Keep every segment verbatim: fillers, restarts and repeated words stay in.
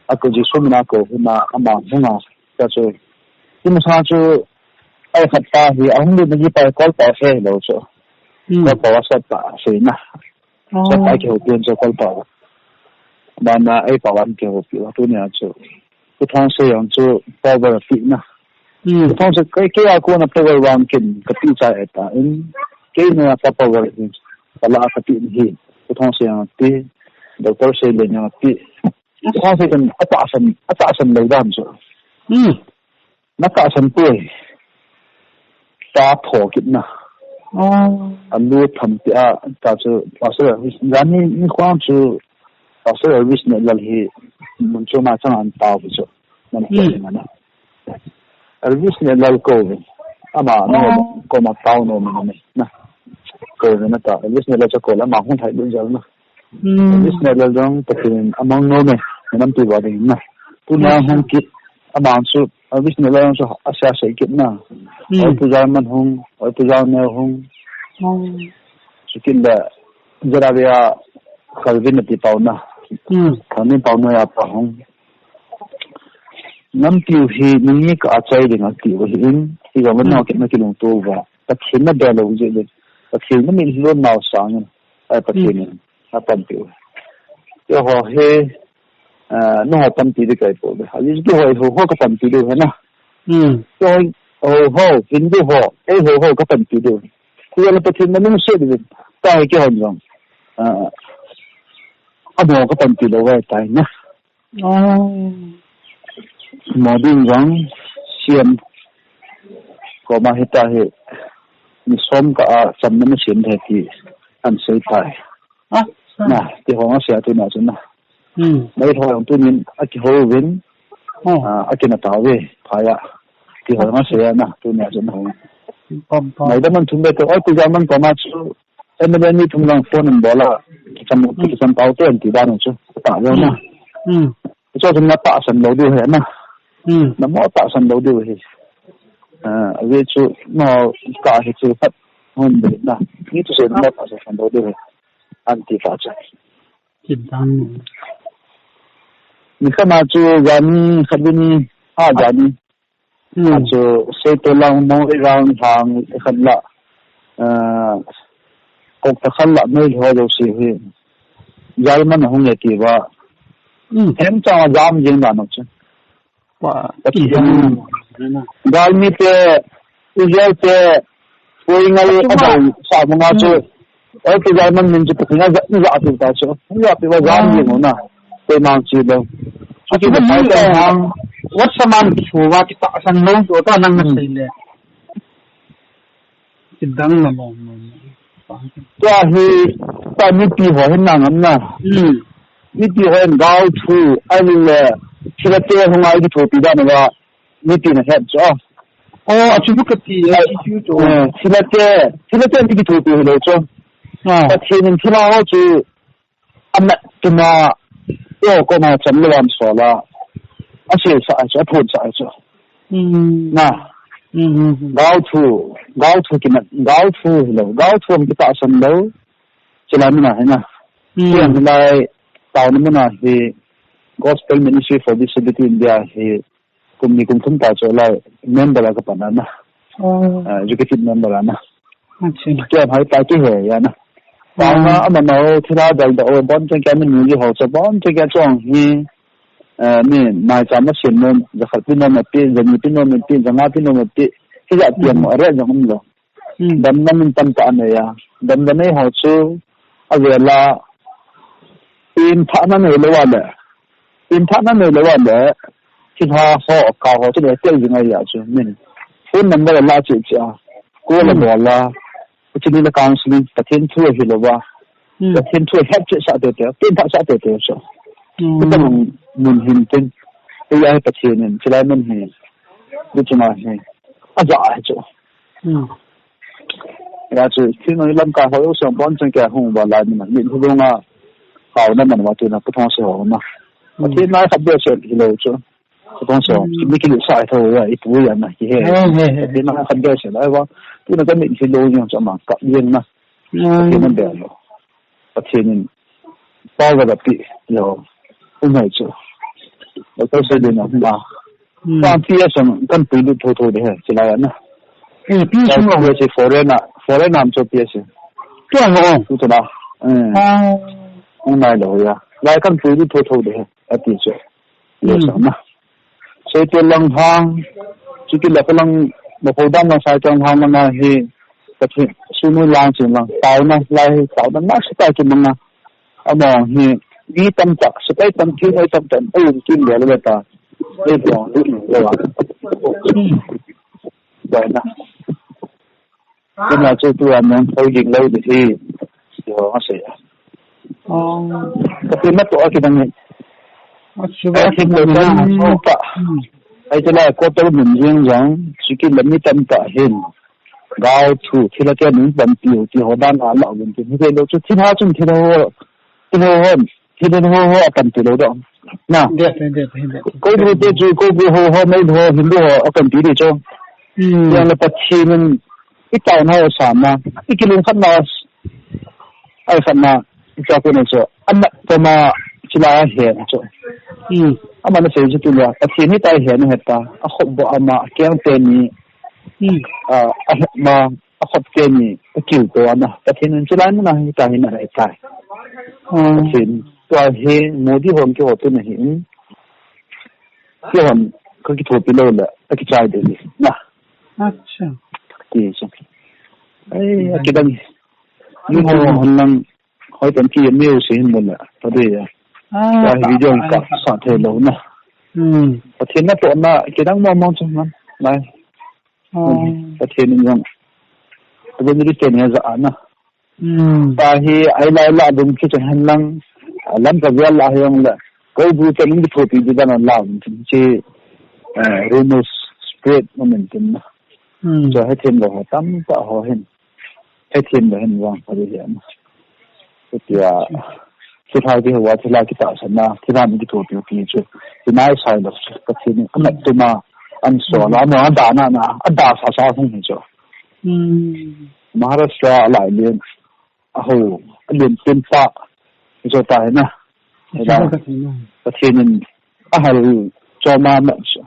Ako Jesu mina ko hina ama hunga ta chu. Ima sa chu ai khat ta hi ahung lut na ji pa kol pa he lo chu. Hmm. Kol pa wa sat pa se na. Oh. Sat pa ke ho pian chu kol pa. Ba na ai pa wan ke ho pi wa tu nia chu. Pu Thongse jong chu power a pi na. Hmm. Pu Thongse kei, kei a kona power vang kin ka pi cha e ta in. Kei na ka power in. Ka la ka pi hi. Pu Thongse jong pi. Doctor Seileng jong pi. Pu Thongse kan a tahsan, a tahsan lo dan chu. Hmm. Na tahsan poi. Ta pho kit na. Oh. A lu tham ti a ta chu pastor Elvis. Jani ni khwang chu pastor Elvis ne lal hi mun chu ma chang an tao hi chu. Nam Hmm. ko ni na. Elvis ne lal ko ve. Ama na Oh. ko ma tao no me na. Ko ve na ta. Elvis ne lal cha ko la ma hung thai dun jal na. Hmm. Elvis ne lal jong Pathen amang no me. Nam ti ba ding na. Tu na Hmm. hung kit. Ama chu Elvis ne lal jong chu a sia sei kit na. Hmm. Oi pu jal man hung. Oi pu jal ne hung. Hmm. Chu kin da Jararia Calvin ti pau na. Hmm. Calvin pau na ya pa hung. Nampiu hi ni ka a chai ding a ti u hi in, i ga Hmm. na ke na kilungto va. Pathen na bia lo je le. Pathen na min lo nau sang in. Ai Pathen Hmm. in. A pan tiu. Yo ho he, ah, no ho pan ti de kai po de. A ji ho ho ho ka pan ti de he na. Hmm. Yo ho ho, Hindu ho, ei ho ho ka pan ti de. Ku ya la Pathen na nung se de. Ta he ke hon jong. Ah, a mo ka pan ti lo va ta na. Oh. Mo ding jong siam. Koma hita hi ni som ka a cham na siam the ti an sei tai. Ah, ah. Na, ti ho nga sia tu na chu na. Hmm. Mai ho jong tu nin a ki ho vin. Oh. Ah, a ki na ta ve, pha ya. Ti ho nga sia na, tu na chu na. Pam, pam. Mai da man thum be to, oi, pu ja man koma chu. M L A ni thum lang phone in bola. Kicham, Hmm. kicham pau te an ti dan chu. Ta lo na. Hmm. Chu chu na tahsan lo diu he na. Hmm. Na mo tahsan lo diu he. Ah, ve chu no ka he chu khat hon de na. Ni chu se na mo tahsan lo diu he. An ti ta chu. Kidang. Ni kha ma chu jani khat ni a jani. Hmm. Achu, Seito lang, Mongri lang, lang, khan la, ah, kok ta khan la, noi ho lo si hi. Jal man hung e ti va. Hmm. Hem cha jam jing da no chu. Wa, Pathen. Hmm. Gal mi te, Israel te, Koi ngai Atu a ma. Dau sa mo nga chu. Hmm. Oi, kei jai man min chu Pathen a ja, ja pi ta chu. Ja pi va jam Hmm. ni mo na. Koi mang chi lo. Atu Atu ma ba ni, pai eh, hang. Wat sa man chu va ki ta sang lo chu ta nang na Hmm. sei le. Ki dang na lo mo. Tua hi ta ni pi ho hin nang am na. Hmm. Ni pi ho hin gao thu ai ni le. Chi la te ho ngai ki thu pi da na va. Mipi na het chu. Oh, achu bu kati, eh, chu chu. Eh, thilha te, thilha te mi kithopi hilou chu. Ah. Pathen in thilha ho chu, amat tuma, yo, koma cham le lam sola. Asei sa chu, aphon sa chu. Hmm. Na. Hmm, hmm, hmm. Gao thu, gao thu kimat, gao thu hilou, gao thu am kitahsan lou. Chulai muna hi na. Hmm. Chulai, taona muna hi, Gospel Ministry for Disability India hi, kum ni kum thum ta chu lai member a ka pan a na. Oh. Ah, executive member a na. Acha. Kei hai pa ki he ya na. Oh. Pa na ama na o thila dal da o bon chen kya min ni ho cha bon chen kya chong hi. Eh, mi mai cha ma sin nom, ja khat pi nom pi, ja ni pi nom pi, ja nga pi nom pi. Ki ja pi mo re ja um lo. Hmm. Damna min tam ta nei a. Damna nei ho chu a vela in thana nei lo a le. In thana nei lo a le. Thilha ho ka ho chu le tel jing a ya chu min. Phone number la chi chi a. Ko la Hmm. bol la. Chu ni la counseling Pathen thu hilou va. Hmm. Pathen thu het che sa te te. Tin tha sa te te so. Hmm. Ka mun mun hin tin. Ei ya Pathen in chulai mun hi. Ni chunga hi. A ja a chu. Hmm. Ya chu, thil noi lam ka hoi u song bon chang kya hung ba lai ni ma. Ni hu nga. Kau na man wa tu na pu thong se ho ma. Hmm. Thil nai khat be se hi lo chu. Pu thong se ho. Hmm. Mi ki lu sa tho ya, i pu ya na ki he. He, he, he. Thil nai khat be se lai wa. Tu na ka mi hi lo yang cha ma ka yang na. Hmm. Thil na be lo. Pathen in power a pi lo. U mai chu. Doctor Sui Ding a hung a. Hmm. Kan P S ang kan pui lut tho tho de he, chilai a na. Eh, P S ang lo. P S foreign a, foreign a am chu P S. Tu ang lo. Tu tu la. Eh. Ah. Ang nai lo ya. Lai kan pui lut tho tho de he, ati chu. P S Hmm. ang na. Seite lang hang, chukit la ka lang, ma pho dan lang sai tang hang na hi, ka thi, sunu lang chin lang, tao na, lai, tao na, na sa ta ki manga. Ama hi, mi tam tak, sepai tam ki, noi tam tak, ai, ki le le ta. Ai, ko, ni le wa. Hmm. Ba na. Kena chu tu a nang thoi ding lo di hi. Yo, a se. Oh. Ka pe ma to a ki dang ni. A chu Ai, ba ki mo na, na, na, so. Ta. Hmm. Ai, te la, ko to min jing jang, chukit la mi tam ta hin. Gao thu, thila te min ban piu, ti ho dan a la, win ti. Hi lo chu, thi ha chun, thi ho, thi ho hon. Thi ho ho, a pan ti lo do. Na. Dep, dep, dep, dep. Ko bu te chu, ko bu ho, ho, mai ho, hin ho, a pan ti di chu. Hmm. Yang la Pathen in, i tao na o sa ma, i kilung khat na, ai khat na, i cha ko na chu, a na ko ma, chila he na chu. Hmm. Ama na sei chu tu la, Pathen ni tai he na he ta, a khop bo ama, a kiang te ni, Hmm. a, a he ma, a khop te ni, a kil to ana, Pathen in chila na he ta hi na he ta. Hmm. Pathen, tua he, Modi hon ki ho tu na hi, hmm. Ki hon, ka ki thopi lo la, a ki chai de ni. Na. Acha. Ti chu. Ai, a ki dang. Ni ho hon lang, hoi tan ki mi u si hin mo la. Ta de ya. Ah, ta hi video ka sa the lo na. Hmm. Pathen na to na, ki dang mo mo chu man. Lai. Oh. Pathen in jong. Pathen in ten he ja ana. Hmm. Ta hi ai lai la dum ki chen hen lang. A lam ka vial la hi jong la. Ko bu chen in thopi di dan la dum chen chi, eh, rumors spread momentum na. Hmm. So he them lo ho tam ta ho hen. He them lo hen vang pa di hen. Tia, thilha kihe uva, thilha kitahsan na, thilha mi kithopi u ti chu. Hinai sai lo chu, Pathen in amat tuma, an so la, mo an da na na, an da sa sa hung hi chu. Hmm. Maharashtra a lai lien, a ho, a lien tin pa, hi chu ta hi na. Hi na. Pathen in a hal choma ma chu.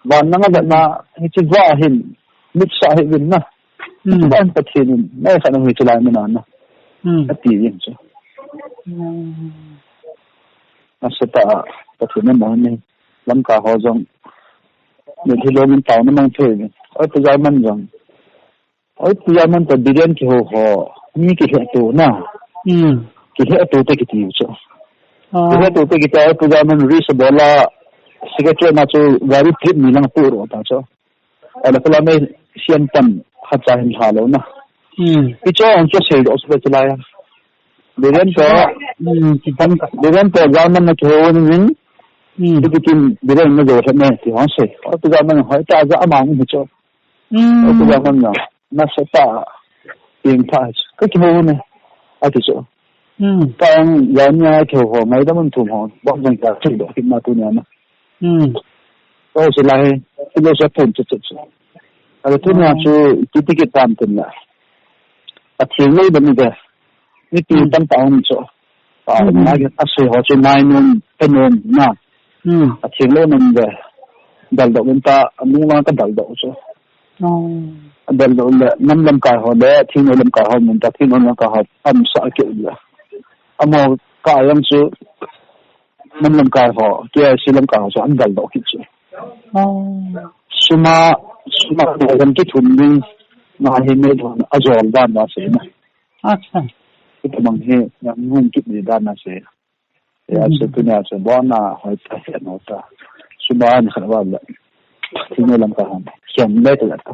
Van nang a vet na, hiche va hin, mit sa hi vin na. Hmm. Hiche va hin Pathen in, nai khat na hui chu lai mun a na. Hmm. A ti vin chu. Hmm. A sa ta, Pathen in na ni, lam ka ho jong. Ni thi lo min tao na mang thei vin. Oi, pu jai man jong. Oi, pu jai man ta Biren kiho ho, mi kihe tu na. Hmm. Kihe tu te kiti chu. Ah. Kihe tu te kiti, oi, pu jai man ri sa bola, secretary na chu gari trip ni lang pu ro ta chu. Ala pala me sian pan khat cha hin lha lo na. Hmm. Pi cho ang cho sei do so chilai a. Biren to, Hmm, ki pan ka. Biren to jai man na kiho ni min. Hmm. Ti kin Biren na jo he me, ti hong sei. Oi, pu jai man hoi ta ja amang ni cho. Hmm. Oi, pu jai man na. Na sa ta, ting ta, ka kiho ne, a ti chu. Hmm. Ka ang ya nia kiho ho, ngaidam um thum ho, bang jang ka thei do, hit na tu nia na. Hmm. Ka ho si lai, ti lo sa thum chu chu chu. A le tu nia chu, Hmm. ti ti ki tam tin la. A thing lo da mi de. Mipi Hmm. tam ta um chu. A, Hmm. na ke a sui ho chu nai nom, pe nom na. Hmm. A thing lo nom de. Dal do um ta, a nung lang ka dal do chu. Oh. A dal do le, nam lamkai ho le, thingnoi lamkai ho mun ta, thingnoi lamkai ho, am sa ke le. Amo ka yang chu, nam lamkai ho, K I C lamkai ho chu, an dal do kit chu. Oh. Suma, suma, na kan ki thum ding, na hi me thum, a jol dan na se na. Acha. Kita mang hi, yang hung kit ni dan na se. Ya, Hmm. se tu nia se, bo na, hoi ta, se no ta. Suma ni khat ba le. Thingnoi lamkai ho. Siam le ta ta.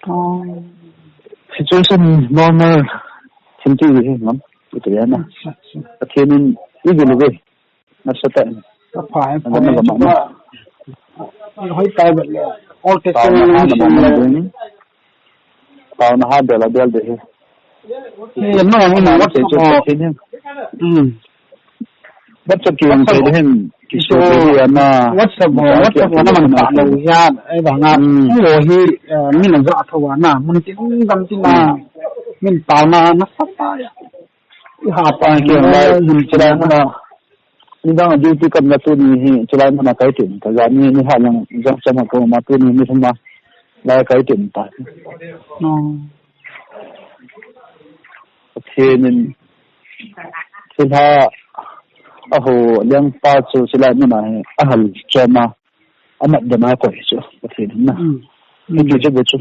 Oh. Situation normal. Thinti hi, mam. Ito yan na. Acha, acha. Pathen in, i gulu ve. Nasa ta. Ka pha, Nasa pha, na ma ma. Hoi tai ba le. All Tao na ha testimony na ma ma ding. Tao na ha bel a bel de he. Eh, no, no, no, Tao na WhatsApp se mo. Chu te hin. Hmm. WhatsApp ki ang WhatsApp se mo. Hin. Ki So, su te hin na. WhatsApp mo, WhatsApp WhatsApp mo na man na ta lo ya. Ai ba nga. Hmm. Mo hi, eh, mi na ja tho wa na. Mun ti gam ti na. Hmm. Min tao na na sa ta ya. I ha pa Tao ki ang lai. Hin Chila na. Nidang a duty kam la tuni hi, chulai mun a kai tin, ka jani ni ha lang jang chama ko ma tuni ni thum a, lai kai tin ta. Oh. Pathen in, thilha, a ho, leng pa chu, chulai mun a hi, a hal choma, a mat dan a koi chu, Pathen in na. Mm. Ni ki chu bu chu.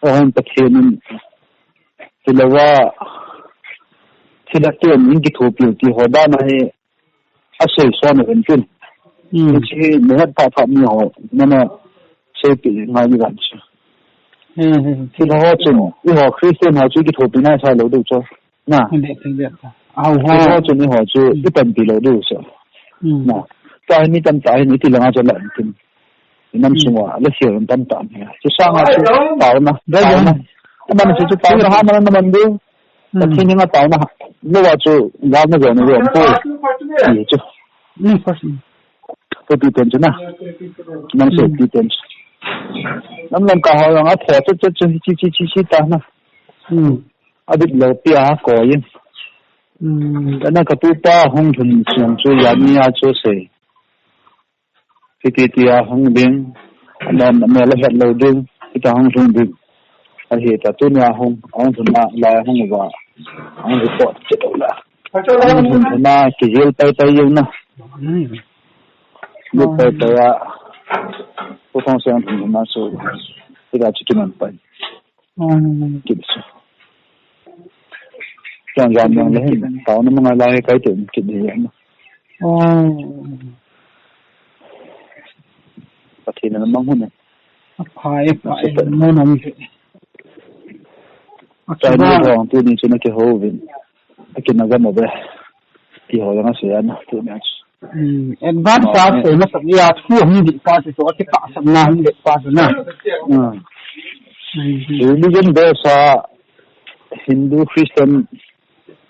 A hon Pathen in, thilha wa, thilha tu in kithopi ti ho dan a hi, a sei suan a ven tin. Mm. Hiche hi, mi het pha pha mi ho, nana sei pi ngai ni gan chu. Mm, mm. Thilha ho chun, i ho Christian ho chu kithopi nai sa lou diu chu. Na. Thilha ho chun i ho chu, mm, i panpi lou diu chu. Mm. Na. Ka hi mi tamtah hin iti langa chu la tin. I nam sunga, la sial tamtah mai. Chu sanga chu, taona, taona. Aman chu, chu taona ha man na man diu. Hmm. Pathen henga taona lou a chu, gal na jona jong poi. Ti chu. Hmm, first. Ko ti ten chu na. Nang se ti ten chu. Nam lam ka ho jong a pho chu chu chu chi chi chi chi ta na. Hmm. A bit lou pi a ko yin. Hmm. Kana ka pu pa hung thun siang chu ya ni a chu se. Hiti tia hung ding, anom, amel ahet lou ding, hita hung lhung ding. Ahi ta tunia hung, hung lhun na, lai hung uva, hung report che to la. Hung lhun na, kijil pai pai jeng na. Jil pai pai a, pu thong siang lhun na su, hita chu kiman pai. Hmm. Kit chu. Chang jam jang le hin, taona manga lai kai te kit di yan. Oh. Pathen in amang hun e. Aphai, aphai, mo nam se. Chang ni hong tu ni chu na kihou vin. Akin na gam a be. Ti ho jong a sei a na, tu na. Hmm, advance a sei na sa ya thu hung di pa chu, chu a kitahsan na hung di pa chu na. Hmm. Hmm. Religion base a Hindu, Christian,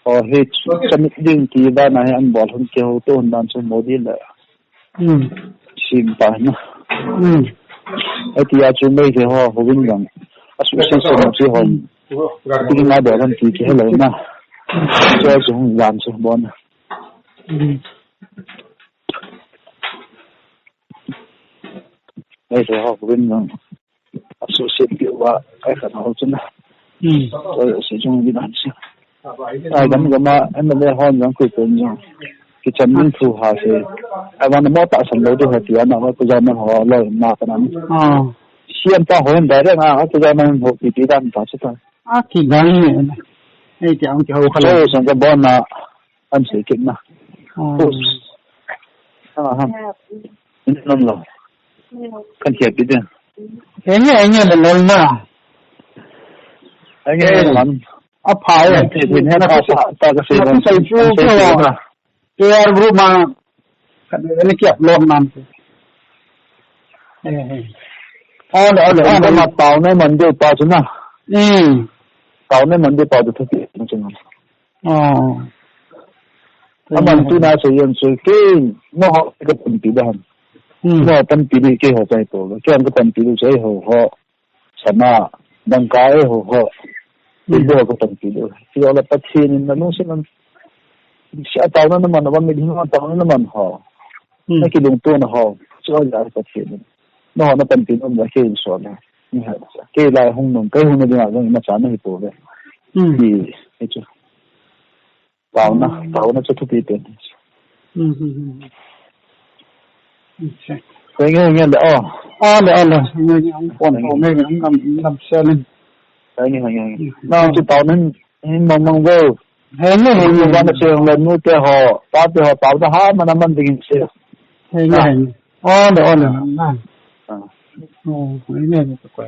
or hi chamit ding ti dan a hi an bol hung kihou to hung dan chu Modi le. Hmm. Sim pa na. Hmm. Ati a chu mei ke ho, ho vin jong. Association chu ho. Ti na do kan ti ke lo na. Chu chu hung dan chu bon. Hmm. Ei, se ho, ko bin nang. Associate pi wa, kai khat ho chu na. Hmm. Ko se jong bin an se. Ai, gam gam a, M L A hon jong ko pen jong. Kichan min thu ha se. Ai, wan mo tahsan lou diu ha ti a na, ko jong man ho lou na ka na. Ah. Siam ta ho en direct a, ko jong man ho pi pi dan ta chu ta. A, kigang ni. Ei, ti ang ti ho kha. Chu sang ka bon na. An sei kit na. Oh. Us. Ha, ha. In nom lo. Kan hiat kit ding. Enge, enge le lol na. Enge, enge le lol. Aphai. Enge, enge, na, ta, ta ka sei na, lo. Sai chu ko. An sei kit na. K R group ma. Kan ne ki upload nam. Eh, eh. Ole, ole, ole. Ma tao ne man de pa chu na. Hmm. Tao ne man de pa chu thi na chu na. Oh. Aman tu na se yan se ke, no ho ka panpi da han. Hmm. No panpi di ke ho chai to. Ke an ka panpi di chai ho ho. Sana, dangka e ho ho. Hmm. Ke ho ka panpi di. Ke ho la Pathen in na nung se man. Sia tao na na man, wa mi ding ma tao na na man ho. Hmm. Na kilungto na ho. Chu a ja Pathen in. No ho na panpi no la ke in so na. Ni ha. Ke lai hung nung, ke hung na ding a jong ma cha na hi to le. Hmm. Ki, e chu. Taona, hmm, taona chu thupi pen. Hmm, hmm, hmm. Acha. Henge, henge le, oh. Ah, le, ah, le. Henge, henge, ang phone, henge, phone, henge, ang gam, ang gam selling. Henge, henge, henge. Hmm. Na chu taona hin, hin mang mang vo. Henge, henge, henge. Ba na se le nu te ho, pa te ho, taona ha, man man ding se. Henge, na, henge. Oh, le, oh, le, na. Ah. Oh, henge, henge, ko.